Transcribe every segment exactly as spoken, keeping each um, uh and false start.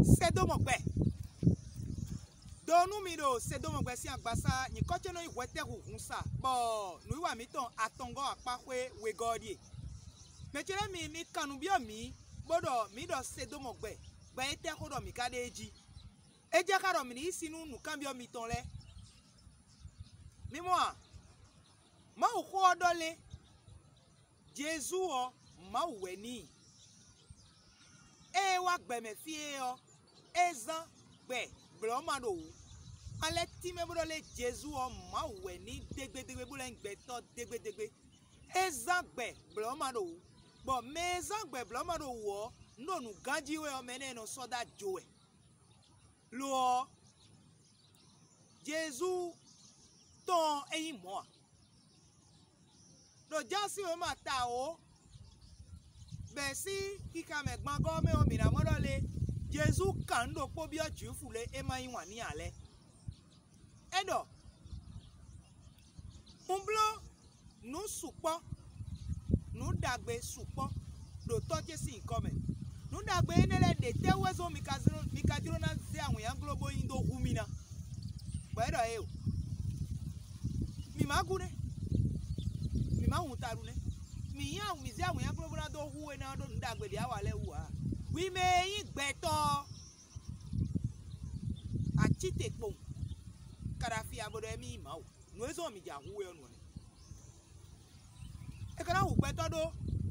Sedómɔ gbɛ. Do nú mi ɖo Sedómɔ gbɛ sín agbasá, nyǐkɔ ce nɔ nyí hwɛtɛ́hunhun sa, bɔ nǔwiwa mǐtɔn atɔngɔ́ akpáxwé wegɔ́ ɔ́ ɖíe. Mɛ ce lɛ́ɛ mi, mi kan nǔ byɔ́ mǐ, bó ɖɔ mǐ ɖɔ Sedómɔ gbɛ, gbɛ étɛ́ xó ɖɔ mǐ ka ɖe é jí? É jɛ xá ɖɔ mǐ ní yí sin nú nǔkanbyɔ́ mitɔn lɛ́ɛ. Mi mɔ a? Mawuxó ɔ́ ɖɔ lé? Jezu ɔ́, Mawu wɛ n'i. Ée é wá gbɛ mɛ fí é ɔ́, é zán gbɛ blɔ̌ ma ɖo wǔ. Alɛ tínmɛ bó ɖɔ lé Jezu ɔ́, Mawu wɛ n'i dégbédégbé, bó lɛ́ nyí gbɛtɔ́ dégbédégbé. É zán gbɛ blɔ̌ ma ɖo wǔ, bɔ mɛ e zán gbɛ blɔ̌ ma ɖo wǔ ɔ́, nú ɖo nǔganjí wɛ ɔ́, mɛ énɛ́ nɔ sɔ́ dó ajo wɛ. Lo ɔ́, Jezu tɔn ɔ́, é nyí mɔ̌ ǎ. Ɖo Jǎsi wěma ta wǒ, bɛ̌ sín xixa mɛ gbangɔ́ ɔ́ mɛ ɔ́, mǐ ná mɔ ɖɔ lé? Jezu kan nǔ ɖokpó byɔ́ Jwifu lě e ma yí wǎn n'i ǎ lɛ́ɛ. É ɖɔ: Un bló nǔ sukpɔ́, nǔ ɖagbe sukpɔ́ ɖo Tɔ́ ce sín nyǐkɔ mɛ. Nǔ ɖagbe énɛ́ lɛ́ɛ ɖětɛ́ wú wɛ zɔ́n mi ka jló, mi ka jló ná zé awǐnnyaglo bó nyi dó hu mì ná? Bɔ é ɖɔ éeǒ. Mǐ ma gu nɛ́, mǐ ma hun ta ɖu nɛ́. Mǐ nyí awǐ, mǐ zé awǐnnyaglo bó ná dó hu we ná ɖó nǔ ɖagbe ɖě a wa lɛ́ɛ wú ǎ. Hwi mɛ e nyí gbɛtɔ́ ɔ́, a cí te kpowun, kaɖafi a bo ɖɔ émí nyí Mawu. Nǔ e zɔ́n mǐ jǎ hu we ɔ́ nǔ ɔ́ nɛ́. È ka ná hu gbɛtɔ́ ɖó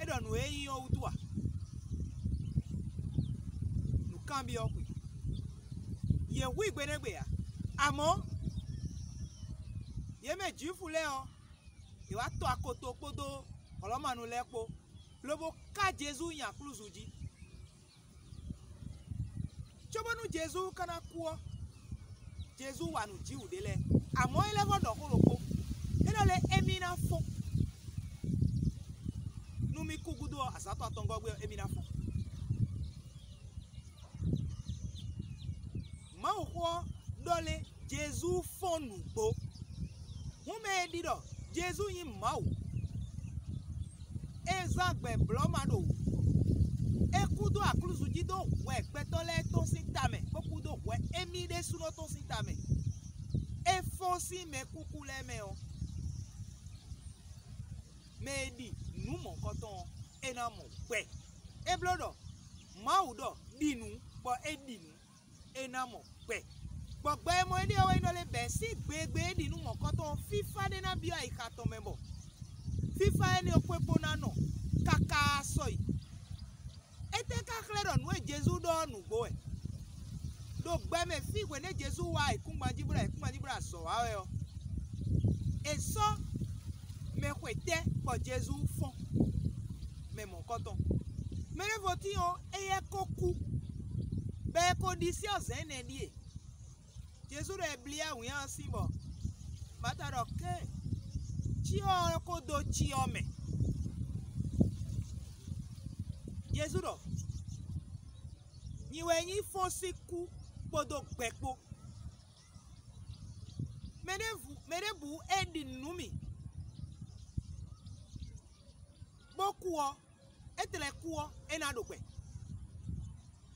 é ɖɔ nǔ e nyí ɔ́ wútu a? Nǔkanbyɔ́ xwe. Yě hu i gbe nɛ́ gbe ǎ. Amɔ̌, yě mɛ Jwifu lɛ́ɛ ɔ́, yě wá tɔ akoto kpódó Hlɔ̌manu lɛ́ɛ kpó, lobo ká Jezu nyi aklúzu jí. Cóbónú Jezu ka ná kú ɔ́, Jezu wa nǔ jíwǔ ɖé lɛ́ɛ, amɔ̌ é lɛ́ vɔ́ ɖɔ xó ɖokpó. É ɖɔ lé émí ná fɔ́n nú mì kú gúdo ɔ́, azǎn tɔn atɔngɔ́ gbe ɔ́, émí ná fɔ́n. Mawuxó ɔ́ ɖɔ lé Jezu fɔ́n nǔgbó. Hǔn mɛ e ɖi ɖɔ Jezu nyí Mawu, é zán gbɛ blɔ̌ ma ɖo wǔ. É kú dó aklúzu jí dó hwɛ gbɛtɔ́ lɛ́ɛ tɔn sín ta mɛ, bó kú dó hwɛ émí ɖésúnɔ tɔn sín ta mɛ. É fɔ́n sín mɛkúkú lɛ́ɛ mɛ ɔ́, mɛ e ɖi nǔ mɔ̌hunkɔtɔn ɔ́, é ná mɔ gbɛ. É bló ɖɔ Mawu ɖɔ ɖi nǔ, bɔ é ɖi nǔ, é ná mɔ gbɛ. Bɔ gbɛ e mɔ é ɖe ɔ́ wɛ nyí ɖɔ lé bɛ̌ sín gbe e gbe é ɖi nú mɔ̌kɔtɔn ɔ́, fífá ɖé ná byɔ́ ayixa tɔn mɛ bɔ fífá énɛ́ ɔ́ xwé kpó ná nɔ káká sɔ́yi. Étɛ́ ka xlɛ́ ɖɔ nǔ e Jezu ɖɔ ɔ́ nǔgbó wɛ? Ɖo gbɛ mɛ fí hwěnɛ́ Jezu wá ayǐkúngban jí bó ɖo ayǐkúngban jí bó ɖo azɔ̌ wa wɛ ɔ́, è sɔ́ mɛ xwetɛ́ bɔ Jezu fɔ́n mɛ mɔ̌kɔtɔn. Mɛ ɖěvo tíin ɔ́, éyɛ́ ko kú, bɔ è ko ɖisí ɔ́ zɛ̌n nɛ́ ɖíe. Jezu ɖɔ è blí awǐnnya ɔ́ sín bɔ Mata ɖɔ kɛ́n cyɔ ɔ́ ko dó cyɔ mɛ. Jezu ɖɔ: Nyi wɛ nyí fɔ́n sín kú kpódó gbɛ kpó. Mɛ ɖěbǔ mɛ ɖěbǔ e ɖi nǔ nú mì, bó kú ɔ́, é tlɛ kú ɔ́, é ná ɖo gbɛ.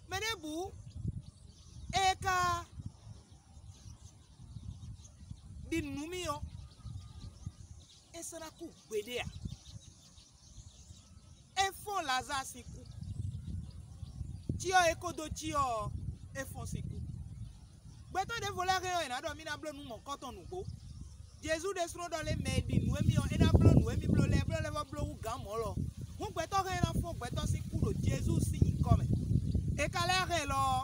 Mɛ ɖěbǔ e ka ɖi nǔ nú mì ɔ́, é sɔ́ ná kú gbeɖé ǎ. É fɔ́n Lazaa sín kú. Cyɔ e ko dó cyɔ ɔ́, é fɔ́n sín kú. Gbɛtɔ́ ɖěvo lɛ́ɛ hɛn ɔ́, è nǎ ɖɔ mì ná bló nú mɔ̌kɔtɔn nǔgbó. Jezu ɖésúnɔ ɖɔ lé mɛ e ɖi nǔ émí ɔ́, é ná bló nǔ émí bló lɛ́ɛ, bló lɛ́ vɔ́ bló hú gǎn mɔ̌ lɔ. Hǔn gbɛtɔ́ hɛn ná fɔ́n gbɛtɔ́ sín kú ɖo Jezu sín nyǐkɔ mɛ. È ka lɛ́ hɛn lɔ ɔ́,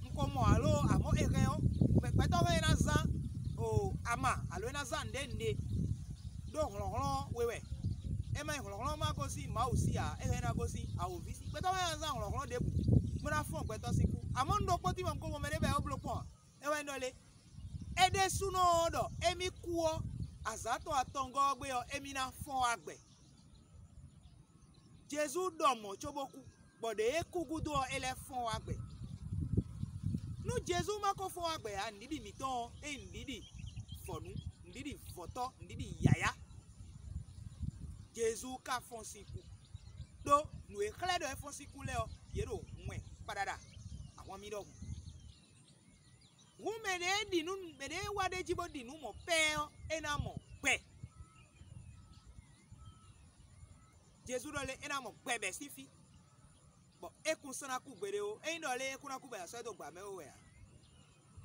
un ko mɔ ǎ lo, amɔ̌ è hɛn ɔ́, gbɛtɔ́ hɛn ná zán o ama alo é ná zán nǔɖé nǔɖé ɖó hlɔ̌nhlɔ́n we wɛ. É ma nyí hlɔ̌nhlɔ́n ma gosín Mawu sí ǎ, é hɛn ná gosín awǒvi sí. Gbɛtɔ́ hɛn ná zán hlɔ̌nhlɔ́n ɖěbǔ bó ná fɔ́n gbɛtɔ́ sín kú. Amɔ̌ un ɖokpó tín mɔ un ko mɔ mɛ ɖé bɔ é bló kpɔ́n ǎ. É wɛ nyí ɖɔ lé? É ɖésúnɔ ɔ́ ɖɔ émí kú ɔ́, azǎn tɔn atɔngɔ́ ɔ́ gbe ɔ́, émí ná fɔ́n wá gbɛ. Jezu ɖɔ mɔ̌ cóbó kú, bɔ ɖě e kú gúdo ɔ́, é lɛ́ fɔ́n wá gbɛ. Nú Jezu ma ko fɔ́n wá gbɛ ǎ, nǔɖiɖi mǐtɔn ɔ́, é nyí nǔɖiɖi vɔ̌nu, nǔɖiɖi vɔ̌tɔ́, nǔɖiɖi yǎyá. Jezu ka fɔ́n sín kú. Ɖó nǔ e xlɛ́ ɖɔ é fɔ́n sín kú lɛ́ɛ ɔ́, yě ɖo hun wɛ kpaɖaɖa. Mɔ mi ɖɔhun. Hǔn mɛ ɖě ɖi nǔ mɛ ɖě wá ɖ'é jí bó ɖi nǔ mɔ̌ pɛ́ ɔ́, é ná mɔ gbɛ. Jezu ɖɔ lé, é ná mɔ gbɛ bɛ̌ sín fí, bɔ é kún sɔ́ ná kú gbeɖé ó. Ényí ɖɔ lé é kún ná kú bɔ è nǎ sɔ́ ɛ dó gbǎ mɛ ó wɛ ǎ.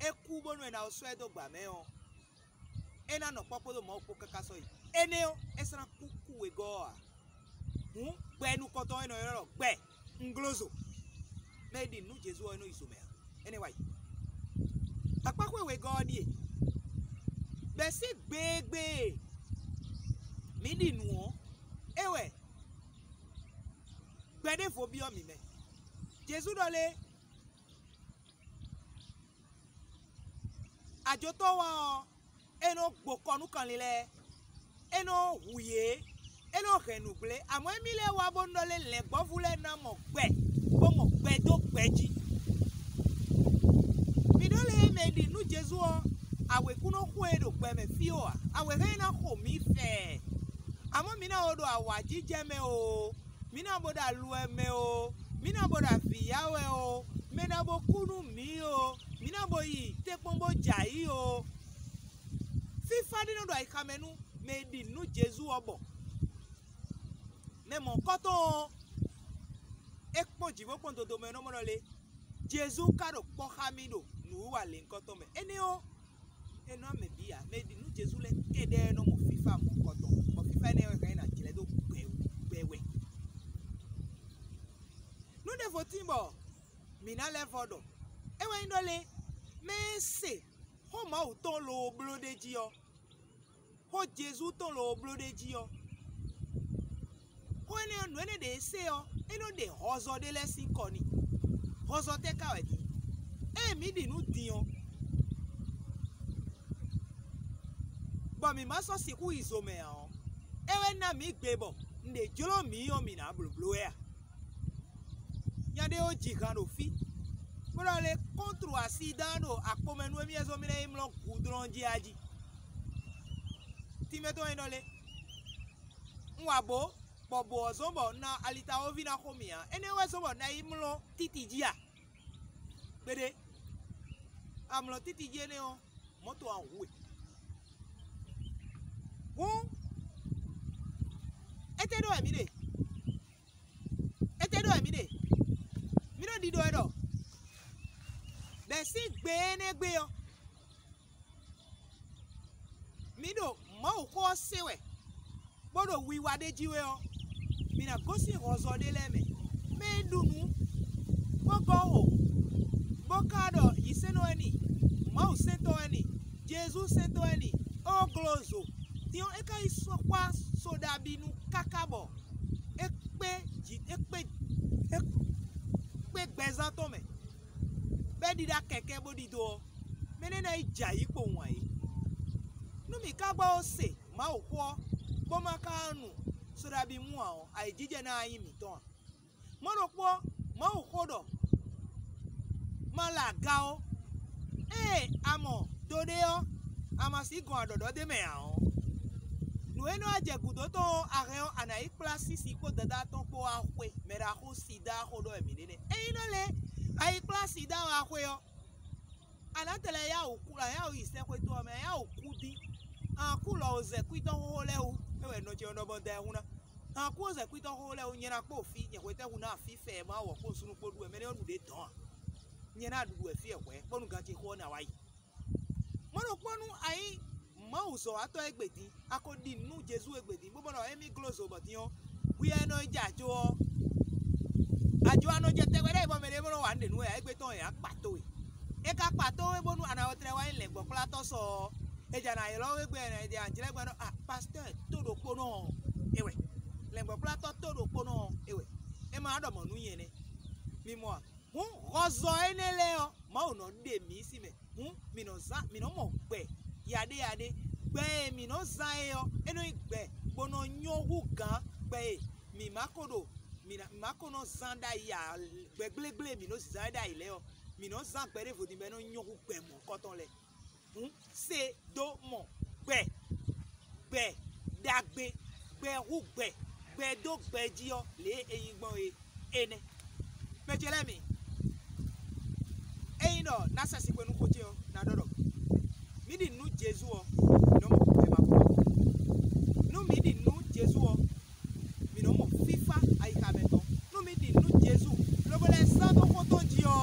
É kú bónú è nǎ sɔ́ ɛ dó gbǎ mɛ ɔ́, é ná nɔ kpɔ́ kpódó Mawu kpó káká sɔ́ yi. Énɛ́ ɔ́, é sɔ́ ná kú kú wegɔ́ ɔ́ ǎ. Hǔn gbɛ nukɔntɔn ɔ́, è nɔ ylɔ́ ɖɔ gbɛ, unglozo. Mɛ e ɖi nǔ nú Jezu ɔ́, é nɔ yi zo mɛ ǎ. Énɛ́ wá yi. Akpáxwé wegɔ́ ɔ́ ɖíe: bɛ̌ sín gbe e gbe e mǐ ɖi nǔ ɔ́, é wɛ gbɛ ɖěvo byɔ́ mǐ mɛ. Jezu ɖɔ lé: Ajotɔ́ wá ɔ́, é nɔ gbo kɔ nú kanlin lɛ́ɛ, é nɔ hu yě, é nɔ hɛn nǔgblé. Amɔ̌ émí lɛ́ɛ wá bónú ɖɔ lé lɛ̌ngbɔ́vú lɛ́ɛ ná mɔ gbɛ, bó mɔ gbɛ dó gbɛ jí. Mǐ ɖɔ lé mɛ e ɖi nǔ Jezu ɔ́, awě kún nɔ xo e ɖo gbɛ mɛ fí ó ǎ; awě hɛn ná xo mǐ fɛɛ. Amɔ̌ mǐ ná wo ɖo awǎjijɛ mɛ oo, mǐ ná bo ɖo aluwɛ mɛ oo, mǐ ná bo ɖo avǐ ya wɛ oo, mɛ ná bo kú nú mǐ oo, mǐ ná bo yi tɛ́nkpɔ́n bó jɛ ayǐ oo. Fífá ɖé nɔ ɖo ayixa mɛ nú mɛ e ɖi nǔ nú Jezu ɔ́ bɔ mɛ mɔ̌hunkɔtɔn ɔ́, é kpɔ́n jǐ bó kpɔ́n dodo mɛ é nɔ mɔ ɖɔ lé: Jezu ka ɖo kpɔ́ xá mì ɖo nǔwiwa lěhunkɔtɔn mɛ. Énɛ́ ɔ́, é nɔ mɛ bǐ ǎ. Mɛ e ɖi nǔ Jezu lɛ́ɛ kɛ́ɖɛ́ nɔ mɔ fífá mɔ̌hunkɔtɔn, bɔ fífá énɛ́ ɔ́ hɛn ná jlɛ́ dó gbɛ gbɛ wɛ. Nú ɖěvo tín bɔ mǐ ná lɛ́ vɔ ɖɔ, é wɛ nyí ɖɔ lé: mɛ e se xó Mawu tɔn loo bló ɖ'é jí ɔ́, xó Jezu tɔn loo bló ɖ'é jí ɔ́, xó énɛ́ ɔ́, nǔ énɛ́ ɖě e se ɔ́, é nɔ ɖe hɔzɔ ɖé lɛ́ɛ sín kɔ n'i. Hɔzɔ tɛ́ ka wɛ din? Ée mǐ ɖi nǔ din ɔ́, bɔ mǐ ma sɔ́ sixú yi zo mɛ ǎ ɔ́, é wɛ ná mǐ gbe bɔ un ɖě jló mǐ ɔ́, mǐ ná blǒbló wɛ a? Nya ɖé ó ji han ɖo fí, bó ɖɔ lé kɔ́ntru asidán ɖo akpo mɛ nú émí wɛ zɔ́n mì ná yi mlɔ́ gudlɔ́n jí a jí. Tínmɛ tɔn e ɖɔ lé: Un wa bǒ, bɔ bǒ ɔ́ zɔ́n bɔ un ná alitawoví ná xo mì ǎ; énɛ́ wɛ zɔ́n bɔ un ná yi mlɔ́ títí jí a? Gbeɖé, amlɔ títí jí énɛ́ ɔ́, mɔ̌ tɔn wá hu we. Hǔn, étɛ́ ɖɔ wɛ mǐ ɖe? Étɛ́ ɖɔ wɛ mǐ ɖe? Mǐ ɖo ɖiɖɔ wɛ ɖɔ bɛ̌ sín gbe énɛ́ gbe ɔ́, mǐ ɖo Mawuxó ɔ́ se wɛ, bó ɖo wiwa ɖé jí wɛ ɔ́, mǐ ná gosín hɔnzɔ́ ɖé lɛ́ɛ mɛ. Mɛ e ɖu nǔ, bó gɔ́ xo, bó ka ɖɔ yǐsɛ́nnɔ wɛ n'i, Mawu sɛ́ntɔ́ wɛ n'i, Jezu sɛ́ntɔ́ wɛ n'i, ó gló zo. Din ɔ́, é ka yi sɔ́ xwá Soɖabinu káká bɔ é kpé jǐ é kpé é kpé gbɛzán tɔn mɛ, bɔ é ɖíɖá kɛkɛ́ bó ɖidó ɔ́, mɛ énɛ́ ná yi jɛ ayǐ kpowun ǎ é. Nú mǐ ka gbɔ ó se Mawuxó ɔ́, bó ma ka nu Soɖabimú ǎ ɔ́, ayǐjijɛ ná nyí mǐtɔn ǎ. Mɔ̌ ɖokpó ɔ́, Mawu xó ɖɔ: Ma lɛ aga ó. Ée a mɔ do ɖé ɔ́, a ma sixú gɔn aɖɔ̌ɖɔ́ d'é mɛ ǎ ɔ́, nǔ e nɔ wá jɛ gǔdo tɔn ɔ́, a hɛn ɔ́, a nǎ yi kplá sísi kpó dadá tɔn kpó wá xwé. Mɛ ɖaxó Sida xó ɖɔ wɛ mǐ ɖe nɛ́. Ényí nɔ lɛ́ a yi kplá Sida wá xwé ɔ́, a nǎ tlɛ yá wǔ kú, a yá wǔ yi sɛ́xwé tó ɔ́ mɛ, a yá wǔ kú dín. A kú lɔ wǒ zɛ kwítɔ́ xóxó lɛ́ɛ wú, é wɛ nɔ ce ɔ́ nɔ bɔ da ɛ hún ná. A kú wǒ zɛ kwítɔ́ xóxó lɛ́ɛ wú, nyɛ ná kpó fí, nyɛ hwetɛ́hún ná afí fɛ Mawu ɔ́ kún súnnu kpó ɖu wɛ, mɛ nɛ́ ɔ́ ɖu ɖě dɔn a? Nyɛ ná ɖuɖu wɛ fí wɛ hwɛ̌, bónú gan ce xó ɔ́ ná wá yi. Mɔ̌ ɖokpó nú a nyí Mawu zɔ̌watɔ́ égbé din, a ko ɖi nǔ nú Jezu égbé din, bó mɔ ɖɔ émí gló zo bɔ din ɔ́, hwi ɛ nɔ yi jɛ ajo ɔ́, ajo ɔ́ nɔ jɛ tɛgbɛ ɖ'ayǐ bɔ mɛ ɖé bó nɔ wa nǔ ɖe nú we ǎ, égbé tɔn e a kpa towe. É ka kpa towe bónú a nǎ wɛ tlɛ wá nyí lɛ̌ngbɔ́kplátɔ́ sɔ ɔ́, è jɛ nǎ ylɔ́ we gbɛ, è jɛ nǎ jlɛ́ gbɛ ɖɔ a pastɔ́ɔ tó ɖokpónɔ ɔ́, é wɛ. Lɛ̌ngbɔ́kplátɔ́ tó ɖokpónɔ ɔ́, é wɛ. É ma ɖɔ mɔ̌ nú nyɛ nɛ́. Mi mɔ a? Hǔn hɔzɔ énɛ́ lɛ́ɛ ɔ́, Mawu nɔ ɖe mǐ sín mɛ. Hǔn mǐ nɔ zán, mǐ nɔ mɔ gbɛ yaɖéyaɖé. Gbɛ e mǐ nɔ zán é ɔ́, é nɔ nyí gbɛ bó nɔ nyɔ́ hú gǎn gbɛ e mǐ ma ko ɖo mǐ ná- mǐ ma ko nɔ zán ɖ'ayǐ ǎ. Gbɛ gblégblé e mǐ nɔ zán ɖ'ayǐ lɛ́ɛ ɔ́, mǐ nɔ zán gbɛ ɖěvo din bɔ é nɔ nyɔ́ hú gbɛ mɔ̌hunkɔtɔn lɛ́ɛ. Hǔn se dó mɔ gbɛ, gbɛ ɖagbe, gbɛ hú gbɛ, gbɛ dó gbɛ jí ɔ́, lě e é nyí gbɔn é énɛ́. Mɛ ce lɛ́ɛ mi, Ɖɔ ná sɛ si xwe nú xó ce ɔ́, ná ɖɔ ɖɔ mǐ ɖi nǔ Jezu ɔ́, mǐ nɔ mɔ gbɛ ma kpɔ́. Nú mǐ ɖi nǔ Jezu ɔ́, mǐ nɔ mɔ fífá ayixa mɛ tɔn. Nú mǐ ɖi nǔ Jezu lobo lɛ́ zán dó xó tɔn jí ɔ́,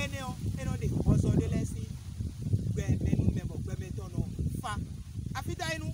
énɛ́ ɔ́, é nɔ ɖe hɔzɔ́ ɖé lɛ́ɛ sín gbɛ mɛ nú mɛ bɔ gbɛ mɛtɔn nɔ fá. Afi ta é nú